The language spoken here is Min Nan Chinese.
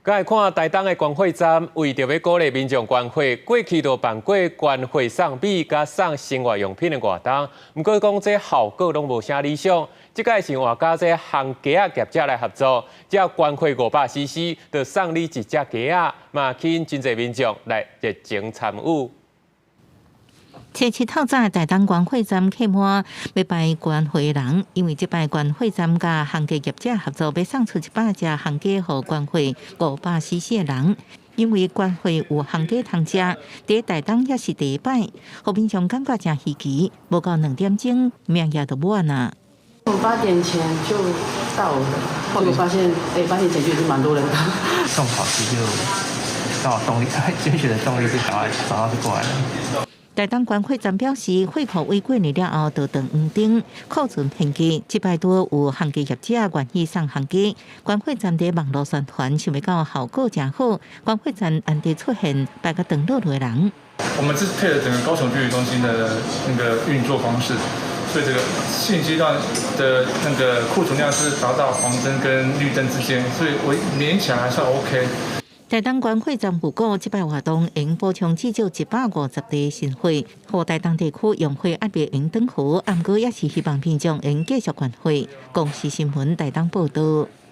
來看台東的關貨站，為著欲鼓勵民眾捐貨，過去就辦過捐貨送米佮送生活用品的活動。毋過講這效果攏無啥理想。這擺是換佮這烘雞仔業者來合作，只要捐貨500 CC，就送你一隻雞仔，嘛吸引真濟民眾來熱情參與。初七透早，台東關貨站客滿欲排捐貨人，因為這擺關貨站佮烘雞業者合作，欲送出100隻烘雞予捐貨500 CC 的人。因為捐貨有烘雞通食，佇台東也是第一擺，予民眾感覺誠稀奇。無夠2點鐘，名額就滿啊！我8點前就到了，結果發現，8點前就已經蠻多人了。送烤雞就到動力，捐血的動力就趕快早上就過來了。台東關貨站表示，貨庫為過年了後就斷黃燈，庫存偏低。這擺拄有烘雞業者願意送烘雞，關貨站佇網路宣傳，想欲到效果誠好。關貨站按時出現排甲長囉囉的人。我們是配合整個高雄居民中心的那個運作方式，所以這個現階段的那個庫存量是達到黃燈跟綠燈之間，所以我勉強還算 OK。台東關貨站預估，這擺活動會補充至少150袋新貨，予台東地區用貨壓力會轉好，毋過也是希望民眾會繼續捐貨。公視新聞台東報道。